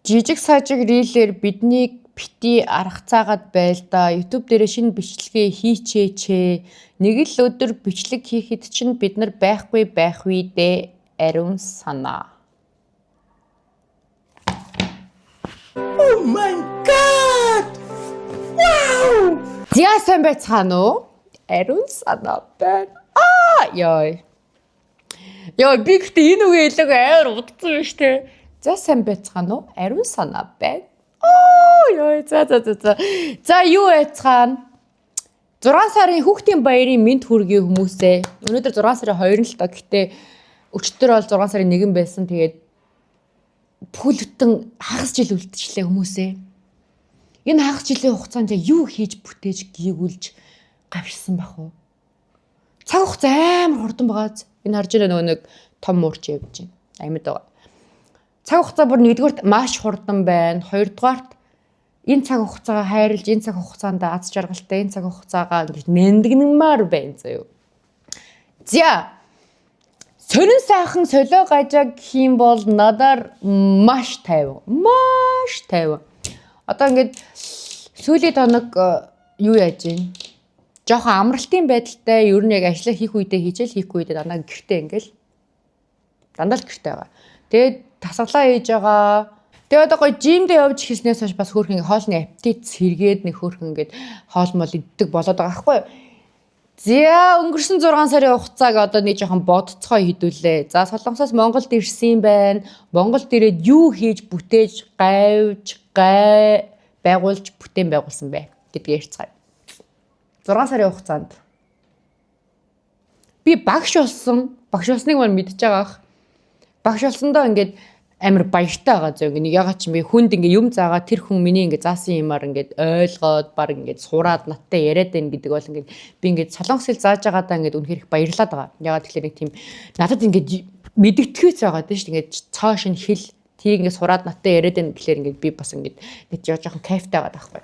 Жижиг сажиг reel ээр биднийг битий аргацаагаад байл даа. YouTube дээрээ шинэ бичлэгээ хийчээч ээ. Нэг л өдөр бичлэг хийхэд чинь бид нар байхгүй байх үү дээ. Ариун санаа. Oh my God! Wow! За, сайн байцгаана уу? Ариун санаа байна. Аа, ёй. Йоо, би гэхдээ энэ үгээ хэлээг амар удацсан биш те. За, сайн байцгаана уу? Ариун санаа байна. Аа, ёй, за за за за. За, юу байцгаана? 6 сарын хүүхдийн баярын мэнд хүргэе, хүмүүсээ. Өнөөдөр 6 сарын 2-нд л доо. Гэхдээ өчигдөр бол 6 сарын 1 байсан. Тэгээд бүхэл бүтэн хагас жил үлдчихлээ, хүмүүсээ. Энэ хагас жилийн хугацаанд яг юу хийж бүтээж гийгүүлж гавьшсан байх вэ? Цаг хугацаа амар хурдан байгааз. Энэ харж байгаа нөгөө нэг том муурч явж байна. Амьд байгаа. Цаг хугацаа бүр нэгдүгээрт маш хурдан байна. Хоёрдугаарт энэ цаг хугацаагаа хайрлж, энэ цаг хугацаанд аз жаргалтай, энэ цаг хугацаагаа ингэж нандинмаар байна заяа. За, сонин сайхан солио гажаа гэх юм бол надаар маш тайван. Маш тайван. Одоо ингээд сүүлийн тоног юу яаж юм? Жохон амралтын байдалтай, ер нь яг ажиллаа хийх үедээ хийжэл, хийхгүй үедээ дандаа гэртээ ингээл дандаа л гэртээ байгаа. Тэгээд тасгалаа хийж байгаа. Тэгээд одоо гоё gym дээ явж эхэлснээс хойш бас хөөрхөн хоолны аппетит сэргээд, нэг хөөрхөн ингээд хоол мол иддэг болоод байгаа байхгүй юу? За, өнгөрсөн 6 сарын хугацааг одоо нэг жоохон бодцгоо хэдүүлээ. За, Солонгосоос Монголд ирсэн байна. Монголд ирээд юу хийж бүтээж, гавьж, гай байгуулж, бүтээн байгуулсан бэ гэдгийг ярьцгаая. 6 сарын хугацаанд би багш болсон. Багш болсныг маань мэдж байгаа ах. Багш болсондоо ингээд амар баяртай байгаа зөө. Ингээ ягаад ч юм бэ, хүнд ингээ юм заагаа, тэр хүн миний ингээ заасан юмар ингээд ойлгоод, баг ингээд сураад надтай яриад байна гэдэг бол ингээд би ингээд солонгос хэл зааж байгаадаа ингээд үнэхээр их баярлаад байгаа. Ягаад тэгэхээр нэг тийм надад ингээд мэдгэдэггүйц байгаа тийм шүү дээ. Ингээд цоо шинэ хэл тэрийг ингээд сураад надтай яриад байна гэхлээр ингээд би бас ингээд нэг жоохон кайфтай байгаа байхгүй.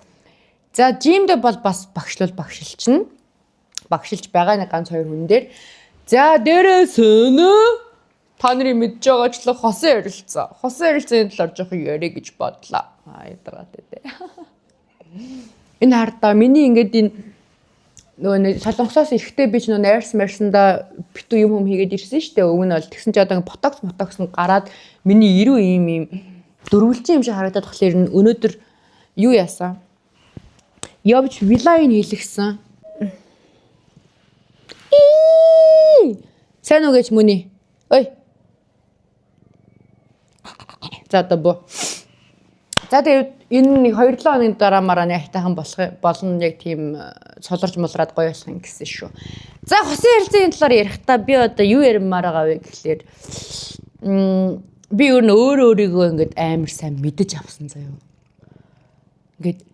За, gym дээ бол бас багшлуул багшилчна. Багшилж байгаа нэг ганц хоёр хүн дээр. За, дээрээс нь та нарын мэдж байгаачлан хосын ярилцаа. Хосын ярилцааны талаар жоохон яриа гэж бодлоо. Аа, ядаргаа тээ. Энэ хардаа миний ингээд энэ нөгөө нэг Солонгосоос ирэхдээ би ч нөгөө найрс марсанда битүү юм хийгээд ирсэн шүү дээ. Өмнө нь бол тэгсэн чи одоо ботокс мотокс нь гараад миний эрүү ийм ийм дөрвөлжин юм шиг харагдаад болохоор нь өнөөдөр юу яасан? Явж V-line хийлгэсэн. Сайн уу гэж мөний. Ой. За, одоо бо. За, тэгээд энэ нэг 2-7 хоногийн дараа мараа нэг айтайхан болох болно, яг тийм суларч мулраад гоё болох юм гэсэн шүү. За, хосын ярилцлагын талаар ярихдаа би одоо юу яримаар байгаа вэ гэхлээр би ер нь өөр өөрийгөө ингээд амар сайн мэдэж авсан заяа. Ингээд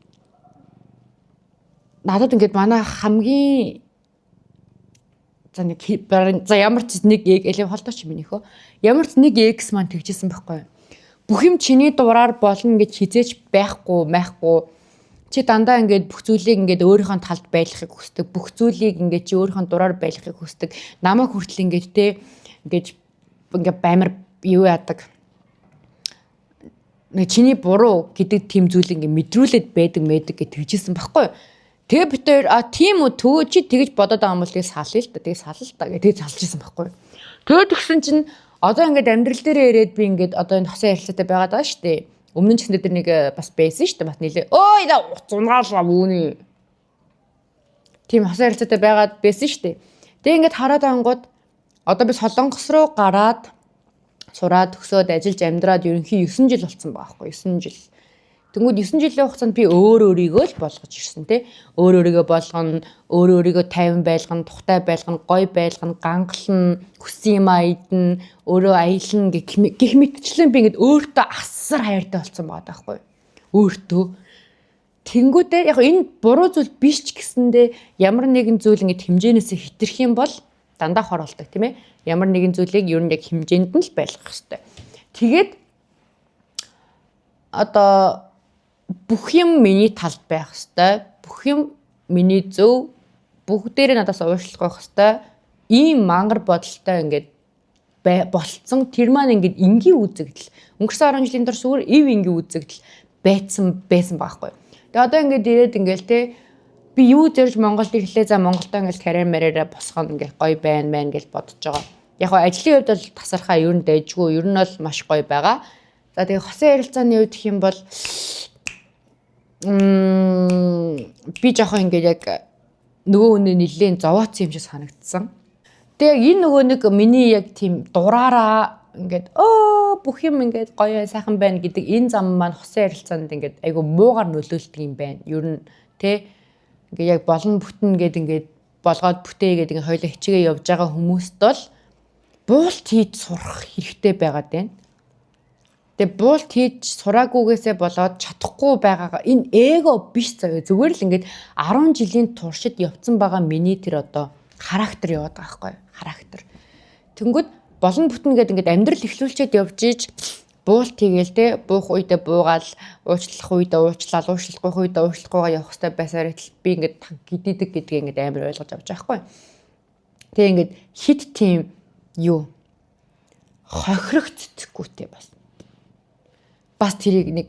надад ингээд манай хамгийн за нэг за ямар ч нэг элев холдооч минийхөө ямар ч нэг ex маань тэгжсэн байхгүй юу? Бүх юм чиний дураар болно гэж хизээч байхгүй майхгүй, чи дандаа ингээд бүх зүйлийг ингээд өөрийнхөө талд байлгахыг хүсдэг. Бүх зүйлийг ингээд чи өөрийнхөө дураар байлгахыг хүсдэг. Намайг хүртэл ингээд те ингээд ингээд баймар юу яадаг. Нэг чиний буруу гэдэг тийм зүйл ингээд мэдрүүлээд байдаг мэдэг гэж тэгжсэн байхгүй юу? Тэгээ бид хоёр а тийм үү, төө чи тэгж бодоод байгаа юм бол тэгээ салъя л та, тэгээ салал та гэж тэгээ салж исэн байхгүй юу? Тэгээд тэгсэн чинь одоо ингээд амьдрал дээрээ ирээд би ингээд одоо энэ хосын ярилцаатай байгаад байгаа шүү дээ. Өмнө нь ч гэсэн тэр нэг бас байсан шүү дээ. Бас нилээ. Ой, да зунгаалаа үүний. Тийм хосын ярилцаатай байгаад байсан шүү дээ. Тэгээ ингээд хараад ангууд одоо би Солонгос руу гараад сураад төгсөөд ажиллаж амьдраад ерөнхий 9 жил болсон байгаа байхгүй 9 жил. Тэнгүүд 9 жилийн хугацаанд би өөр өөрийгөө л болгож ирсэн тий. Өөр өөрийгөө болгоно, өөр өөрийгөө тайван байлгана, тухтай байлгана, гоё байлгана, гангална, хүссэн юмаа идэнэ, өөрөө аялна гэх мэтчлэн би ингээд өөртөө асар хайртай болсон байгаа байхгүй. Өөртөө. Тэнгүүдээ яг энэ буруу зүйл биш ч гэсэндээ ямар нэгэн зүйл ингээд хэмжээнээс хэтэрх юм бол дандаа хор болдог, тийм ээ. Ямар нэгэн зүйлийг ер нь яг хэмжээнд нь л байлгах хэрэгтэй. Тэгээд одоо бүх юм миний талд байх хэвээр, бүх юм миний зөв, бүгдээрээ надаас уушлах байх хэвээр ийм мангар бодолтой ингээд Болцсон тэр маань ингээд энгийн үзэгдэл. Өнгөрсөн 10 жилийн турш зүгээр эв энгийн үзэгдэл байсан байхгүй. Тэгээ одоо ингээд ирээд ингээл те би юу зорж Монголд ирлээ, за Монголдоо ингээл карьер марьяраа босгоно, ингээл гоё байна мэн гэж бодож байгаа. Яг гоо ажлын хувьд бол тасархаа ер нь дайжгүй, ер нь бол маш гоё байгаа. За тэгээ хосын ярилцааны хувьд гэх юм бол би жоохон ингээд яг нөгөө хүний нэлээд зовооцсон юм шиг санагдсан. Тэгээ яг энэ нөгөө нэг миний яг тийм дураараа ингээд бүх юм ингээд гоё сайхан байна гэдэг энэ зам маань хосын ярилцаанд ингээд айгу муугар нөлөөлдөг юм байна. Ер нь тэ ингээд яг болно бүтнэ гэд ингээд болгоод бүтээгээд ингээд хоёлаа хичээгээ явж байгаа хүмүүст бол буулт хийж сурах хэрэгтэй байгаад байна. Тэгээ буулт хийж сураагүйгээсээ болоод чадахгүй байгаагаа энэ эго биш заяа. Зүгээр л ингээд 10 жилийн туршид явцсан байгаа миний тэр одоо характер яваад байгаа байхгүй юу? Характер. Тэнгүүд болно бүтнэ гэд ингээд амьдрал эхлүүлчихэд явж иж буулт хийгээл те буух үедээ буугаал, уучлах үедээ уучлал, уучлахгүй үедээ уучлахгүйгаа явах хэрэгтэй байсаар би ингээд гидийдэг гэдгийг ингээд амар ойлгож авч байгаа байхгүй юу? Тэгээ ингээд хит тийм юу хохирох цэцэггүйтэй бас тэрийг нэг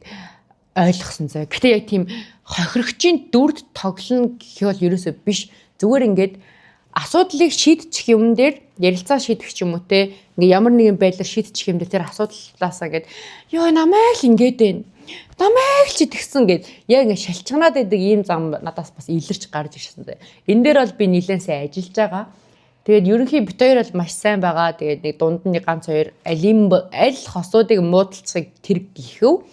ойлгосон заяа. Гэтэ яг тийм хохирогчийн дүрд тоглоно гэх бол ерөөсөө биш. Зүгээр ингээд асуудлыг шийдчих юм дээр ярилцаа шийдэх ч юм уу те ингээ ямар нэгэн байдлаар шийдчих юм дээр тэр асуудлаасаа ингээд ёо намайг л ингээд байна. Намайг л чи тэгсэн гэд яг ингээ шалчганаад байдаг ийм зам надаас бас илэрч гарч ирсэн заяа. Энэ дээр бол би нэлээд сайн ажиллаж байгаа. Тэгээд ерөнхий бит хоёр бол маш сайн байгаа. Тэгээд нэг дунд нь ганц хоёр аль хосуудыг муудалцахыг тэр гихэв.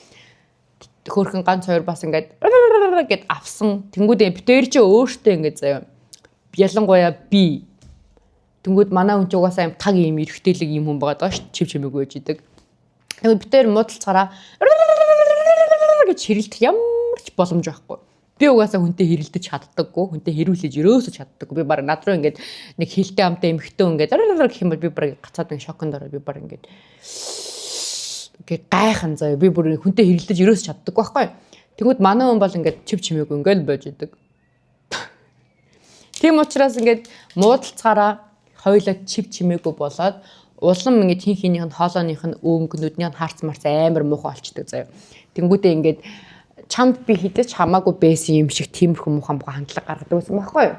Хөөхөн ганц хоёр бас ингээд гэд авсан. Тэнгүүдээ бит хоёр чи өөртөө ингээд заяа. Ялангуяа би. Тэнгүүд манай хүн ч угаасаа юм таг юм эргэжтэйлэг юм хүн байгаа даа ш чив чимээгүй байж идэг. Тэнгүүд бит хоёр муудалцахаараа гэж хэрэлдэх ямар ч боломж байхгүй. Би угаасаа хүнтэй хэрэлдэж чаддаггүй, хүнтэй хэрүүлж ерөөсөө чаддаггүй. Би бараг над руу ингээд нэг хилтэй амтай эмхтэн ингээд гэх юм бол би бараг гацаад нэг шоконд ороо би бараг ингээд гайхан заяа. Би бүр хүнтэй хэрэлдэж ерөөсөө чаддаггүй байхгүй. Тэнгүүд манай хүн бол ингээд чив чимээгүй ингээд байж идэг. Тийм учраас ингээд муудалцахаараа хоёулаа чив чимээгүй болоод улам ингээд хин хинийх нь хоолойных нь өнгө нүдний нь харц марц амар муухай болчдөг заяа. Тэнгүүдээ ингээд чамд би хідэж хамаагүй байсан юм шиг тиймэрхүү муухай муухай хандлага гаргадаг байсан байхгүй юу?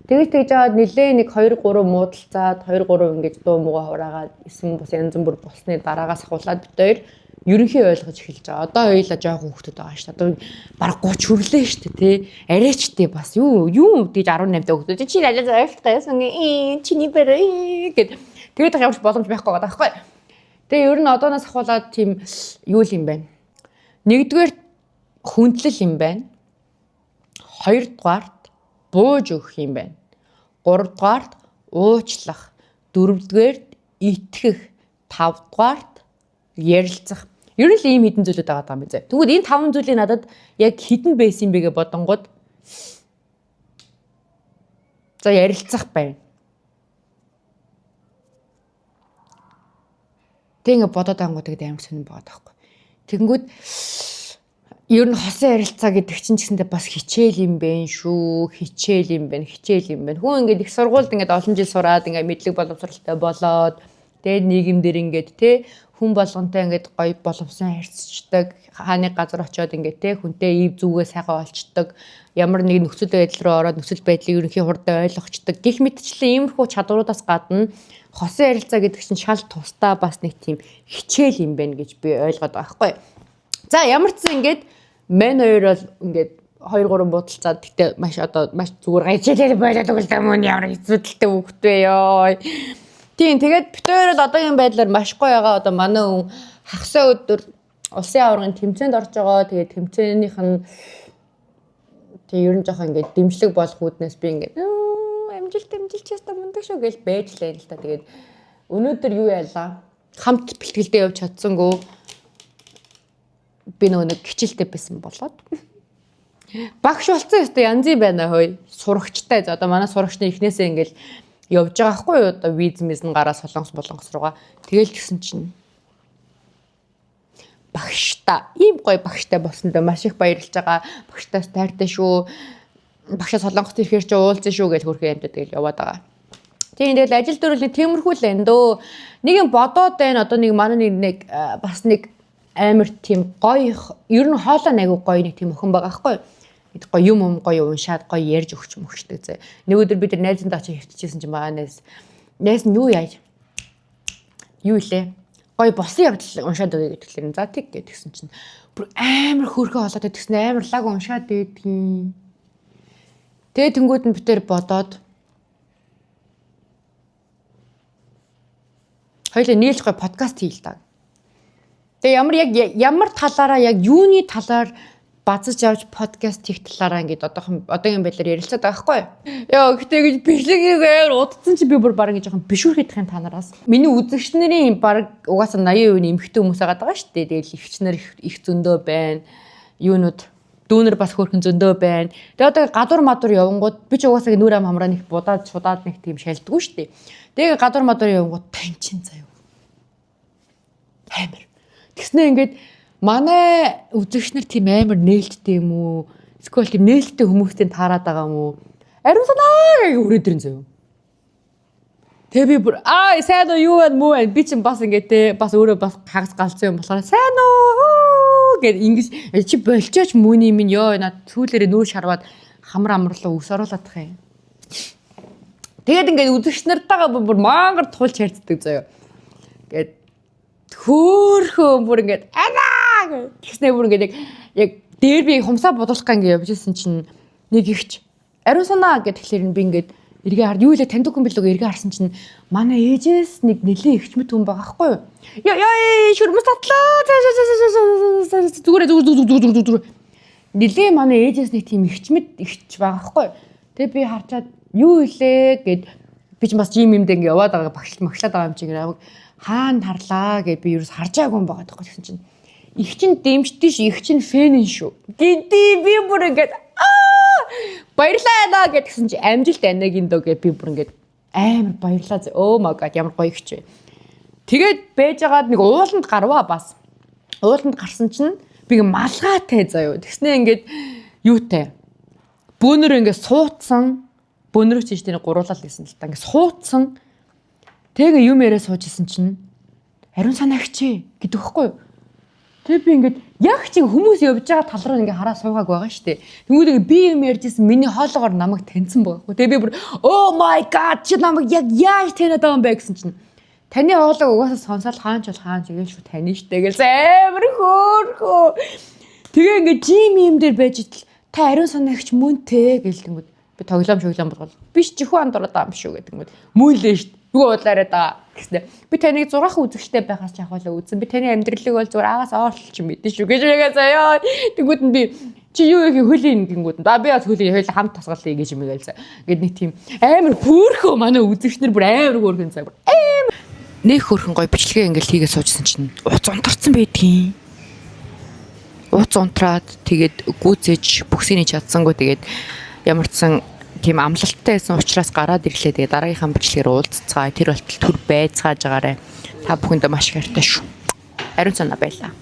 Тэгэж жаад нилээ нэг 2 3 муудалцаад 2 3 ингэж дуу муугаа хураагаад исэн бус янз бүр болсны дараагаас ахуулаад бит хоёр ерөнхий ойлгож эхэлж байгаа. Одоо хоёулаа жоохон хүүхдүүд байгаа шүү дээ. Одоо бараг 30 хүрлээ шүү дээ, тий. Арайчтэй бас юу гэж 18 дэх хүүхдүүд чи аль ойлгох гэсэн ингээ чиний бэрэ гэд тэгээд ямар ч боломж байхгүй байгаа байхгүй. Тэгээ ер нь одооноос ахуулаад тийм юу юм бэ? Нэгдүгээр хүндлэл юм байна. Хоёрдугаарт бууж өгөх юм байна. Гуравдугаарт уучлах, дөрөвдүгээрт итгэх, тавдугаарт ярилцах. Ер нь л ийм хэдэн зүйлүүд байгаа юм байна. Тэгвэл энэ таван зүйлийг надад яг хідэн байсан юм бэ гэж бодонгууд за ярилцах байна. Тэг ингээ бодоод ангууд тэгээд амар сонирн байгаа таахгүй. Тэгэнгүүт ер нь хосын ярилцаа гэдэг чинь ч гэсэндээ бас хичээл юм байна шүү. Хичээл юм байна, хичээл юм байна. Хүн ингээд их сургуульд ингээд олон жил сураад ингээд мэдлэг боловсралтай болоод тэгээд нийгэм дээр ингээд те хүн болгонтой ингээд гоё боломжтой харьцдаг, хааны газар очиод ингээд те хүнтэй ив зүгээ сайхан олчдаг, ямар нэг нөхцөл байдал руу ороод нөхцөл байдлыг ерөнхий хурдан ойлгочдөг гэх мэтчлэн иймэрхүү чадваруудаас гадна хосын ярилцаа гэдэг чинь шал тусдаа бас нэг тийм хичээл юм байна гэж би ойлгоод байгаа байхгүй. За ямар ч зэн ингээд мэн хоёр бол ингээд 2 3 буудалцаад гэтээ маш одоо маш зүгээр гайхчихлээ болоод өгөл юм ямар хэцүүдэлтэй хүүхэд вэ ёо. Тийм тэгээд бит хоёр бол одоогийн байдлаар маш гоё байгаа. Одоо манай хүн хагас өдөр улсын аваргын тэмцээнд орж байгаа. Тэгээд тэмцээнийх нь тэг ер нь жоохон ингээд дэмжлэг болох үүднээс би ингээд амжилт честэ мундаг шүү гэж байж лээ л та. Тэгээд өнөөдөр юу яалаа? Хамт бэлтгэлдээ явж чадсангүй. Би нөгөө нэг хичээлтэй байсан болоод багш болсон ёстой янзын байна хөөе. Сурагчтай. За одоо манай сурагч нар эхнээсээ ингээл явж байгаа хгүй юу? Одоо виз миз нь гараа солонгос болонгос руугаа. Тэгэл тэгсэн чинь багштай ийм гоё багштай болсондоо маш их баярлж байгаа. Багштаас тайртай шүү. Багшаа солонгост ирэхээр чи уулзсан шүү гэж хөрхөн юмтай тэгэл яваад байгаа. Тийм, тэгэл ажил дөрвөлний тиймэрхүү л энэ дөө. Нэг юм бодоод байна. Одоо нэг манай нэг бас нэг амар тийм гоё, ер нь хоолой айгу гоё нэг тийм охин байгаа байхгүй юу? Гоё юм юм гоё уншаад гоё ярьж өгч мөгчдөг зэ. Нэг өдөр бид нар найзандаа очиж хөвтөжсэн чинь байгаа найз нь юу яаж юу илээ? Гоё босон явдал уншаад өгье гэдгээр за тэг гэдгсэн чинь бүр амар хөөрхөн хоолойтой тэгсэн, амар лаг уншаад байдгийн. Тэгээ тэнгууд нь битэр бодоод хоёлаа нийлж гоё подкаст хийл та. Тэгээ ямар яг ямар талаараа, яг юуны талаар базаж авч подкаст хийх талаараа ингээд одоохон одоогийн байдлаар ярилцаад байгаа байхгүй юу? Яа, гэтээ гэж бичлэгийг амар удацсан чи би бүр баг ингэж жоохон бишүүрхэд юм та нараас. Миний үзэгч нарын баг угаасаа 80% нь эмэгтэй хүмүүс байгаа даа шүү дээ. Тэгэл эгч нар их зөндөө байна. Юунууд дүүнер бас хөөрхөн зөндөө байна. Тэгээ одоо гадуур мадуур явангууд би ч угаасаа нүүр ам хамраа нэг будаад шудаад нэг тийм шалдгүй шүү дээ. Тэгээ гадуур мадуур явангууд танчин заяа. Амар. Тэгснэ ингээд манай үзэгч нар тийм амар нээлттэй юм уу? Эсвэл тийм нээлттэй хүмүүстэй таарад байгаа юм уу? Ариун санаа гэж өрөөд ирэн заяа. Тэгээ би бүр аа, сайн уу, юу байна, муу байна, би чинь бас ингээд те бас өөрөө бас хагас галзуу юм болохоор сайн уу гэд ингэж чи болчооч мөний минь ёо, над сүүлээрээ нүүр шарваад хамар амарлаа ус оруулах юм. Тэгээд ингээд үзэгч нартайгаа бүр мангар тулж харьцдаг заяа. Ингээд хөөхөө бүр ингээд анаа тэгснэ бүр ингээд яг дээр би хумсаа бодуулах гэн ингээд явж исэн чинь нэг ихч ариун санаа гэд тэгэхээр би ингээд эргээ хар юу лээ таньдаг хүн билүү эргээ харсан чинь манай ээжээс нэг нэлийн ихчмэт хүн байгаа хгүй юу? Яа яа, шүрмэс татлаа, зүгээр зүгээр зүгээр зүгээр зүгээр нэлийн манай ээжээс нэг тийм ихчмэт ихч байгаа хгүй юу? Тэгээ би харчаад юу илээ гэд би ч бас жим юмдээ ингээ яваад байгаа багшлт магшлаад байгаа юм чи ингээ хаана харлаа гэд би ерөөс харж байгаагүй юм байгаа тоххой. Тэгсэн чинь их чин дэмждэн ш, их чин фэн шүү гэдээ би бүр ингээд аа, баярлаа наа гэдгсэн чи амжилт анагийн дөө гэд би бүр ингээд амар баярлаа. Oh my god, ямар гоё ихч вэ. Тэгээд байжгаад нэг ууланд гарваа, бас ууланд гарсан чинь би ингээ малгайтай заяо. Тэгснэ ингээд юутай бөөнөр ингээ суудсан, бөөнөрөө чи тийм гуруулаад байсан л та, ингээ суудсан. Тэгээ юм яриа сууж исэн чинь ариун санаагч гэдэг хөхгүй юу? Тэгээ би ингээд яг чи хүмүүс явж байгаа тал руу ингээ хараа суугааг байгаа шүү дээ. Тэнгүүд ингээ би юм ярьж исэн, миний хоолоогоор намайг таньсан байгаа хгүй. Тэгээ би бүр oh my god, чи намайг яг яаж таниад байгаа юм бэ гэсэн чинь таны хоолойг угаасаа сонсоод хаанч бол хаанч ингээл шүү тань штэ гэл амар хөөрхөө. Тэгээ ингээ жим юм дээр байж итл та ариун санаагч мөн те гэл тэнгүүд би тоглоом шоглоом болгол биш жихүү андуураад байгаа юм шүү гэдэг юм. Мөн лээ штэ. Юу уудлаарай даа гэснэ. Би таныг 6 үзэгчтэй байхаас ч ахвал үзсэн. Би таны амьдралыг бол зүгээр агаас оолч мэдэн шүү гэж нэгээ заяа. Тэнгүүд нь би чи юу их хөлийн гингүүд нь би бас хөлийн хоёул хамт тасгалъя гэж юм гээл. Ингээд нэг тийм амар хөөрхөө манай үзэгч нар бүр амар хөөрхөн цаг. Амар нэг хөөрхөн гоё бичлэгээ ингээл хийгээ суужсэн чинь уц унтарсан байдгийн. Уц унтраад тэгээд гүйцээж бүксийг чадсангүй, тэгээд ямар ч сан тийм амлалттай байсан учраас гараад ирлээ. Тэгээ дараагийнхаа бичлэгээр уулзцгаая. Тэр болтол түр байцгааж байгаарай. Та бүхэндээ маш их хайртай шүү. Ариун санаа байлаа.